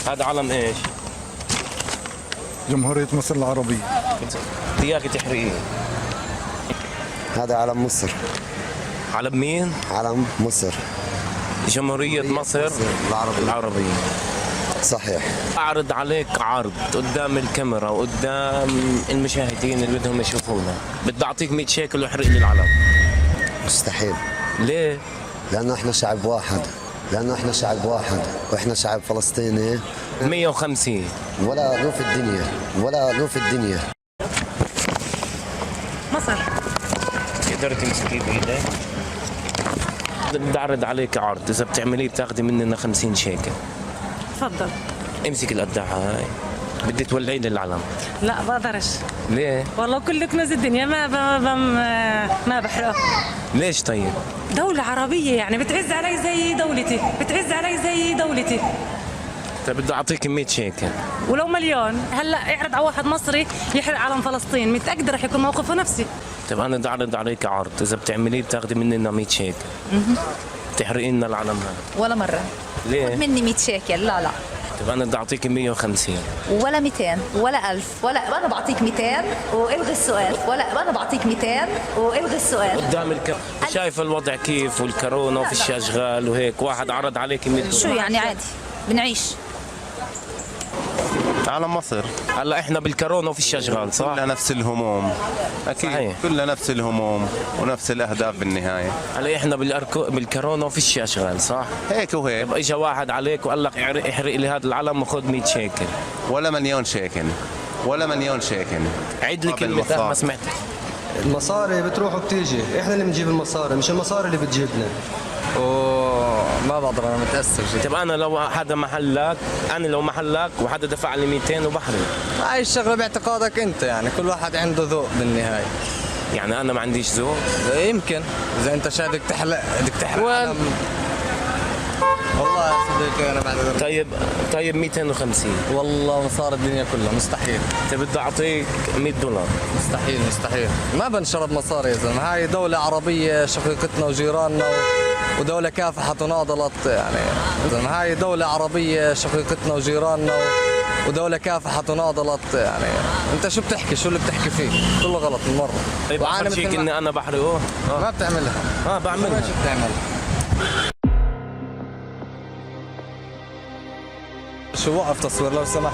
هذا علم ايش؟ جمهورية مصر العربية. بدي اياك تحرقيه. هذا علم مصر. علم مين؟ علم مصر. جمهورية مصر العربية. العربية. صحيح. أعرض عليك عرض قدام الكاميرا وقدام المشاهدين اللي بدهم يشوفونا، بدي أعطيك 100 شيكل واحرق لي العلم. مستحيل. ليه؟ لأنه احنا شعب واحد، لأنه احنا شعب واحد واحنا شعب فلسطيني. 150 ولا لو في الدنيا، ولا لو في الدنيا. مصر. تقدر تمسكيه بإيدك؟ بدي أعرض عليك عرض، إذا بتعمليه بتاخذي مننا 50 شيكل. تفضل. امسك القداحة هاي، بدي تولعي لي العلم. لا بقدرش. ليه؟ والله كل كنوز الدنيا ما ما بحرقه. ليش طيب؟ دولة عربية يعني بتعز علي زي دولتي، بتعز علي زي دولتي. طيب بدي أعطيك 100 شيكل. ولو مليون. هلا اعرض على واحد مصري يحرق علم فلسطين، متأكدة رح يكون موقفه نفسي. طيب أنا بدي أعرض عليك عرض، إذا بتعمليه بتاخذي مننا 100 شيكل. تحرقي لنا العلم هذا. ولا مرة. ليه؟ مني 100 شيكل، لا لا. طيب أنا بدي أعطيك 150. ولا 200 ولا 1000 ولا أنا بعطيك 200 وإلغي السؤال، ولا أنا بعطيك 200 وإلغي السؤال. قدام الكاميرا شايف الوضع كيف والكورونا وفيش أشغال وهيك، واحد عرض عليك 100 شو دولار. يعني عادي بنعيش. علم مصر. هلا احنا بالكورونا وفيش اشغال صح؟ كلها نفس الهموم. اكيد صحيح. كلها نفس الهموم ونفس الاهداف بالنهايه. هلا احنا بالكورونا وفيش اشغال صح؟ هيك وهيك. طيب اجى واحد عليك وقال لك احرق لي هذا العلم وخذ 100 شيكل. ولا مليون شيكل، ولا مليون شيكل. عيد لي قبل كلمة مصاري. ما سمعت. المصاري بتروح وبتيجي، احنا اللي بنجيب المصاري مش المصاري اللي بتجيبنا. وما بقدر، انا متاثر جدا. طيب انا لو حدا محلك، انا لو محلك وحدا دفع لي 200 وبحرق. هاي الشغله باعتقادك انت، يعني كل واحد عنده ذوق بالنهايه. يعني انا ما عنديش ذوق؟ يمكن اذا انت شايف بدك تحلق، بدك تحرق علم. والله يا صديقي انا بعتذر. طيب 250. والله مصاري الدنيا كلها مستحيل. طيب بدي اعطيك 100 دولار. مستحيل مستحيل، ما بنشرب مصاري يا زلمه. هاي دولة عربية شقيقتنا وجيراننا ودولة كافحت وناضلت يعني. هاي دولة عربية شقيقتنا وجيراننا ودولة كافحت وناضلت يعني. انت شو بتحكي؟ شو اللي بتحكي فيه؟ كله غلط من مرة. طيب وعاني اخر شيء مثل ما- اني انا بحرقه؟ ما بتعملها. بعملها. شو بتعمل؟ شو وقف تصوير لو سمحت.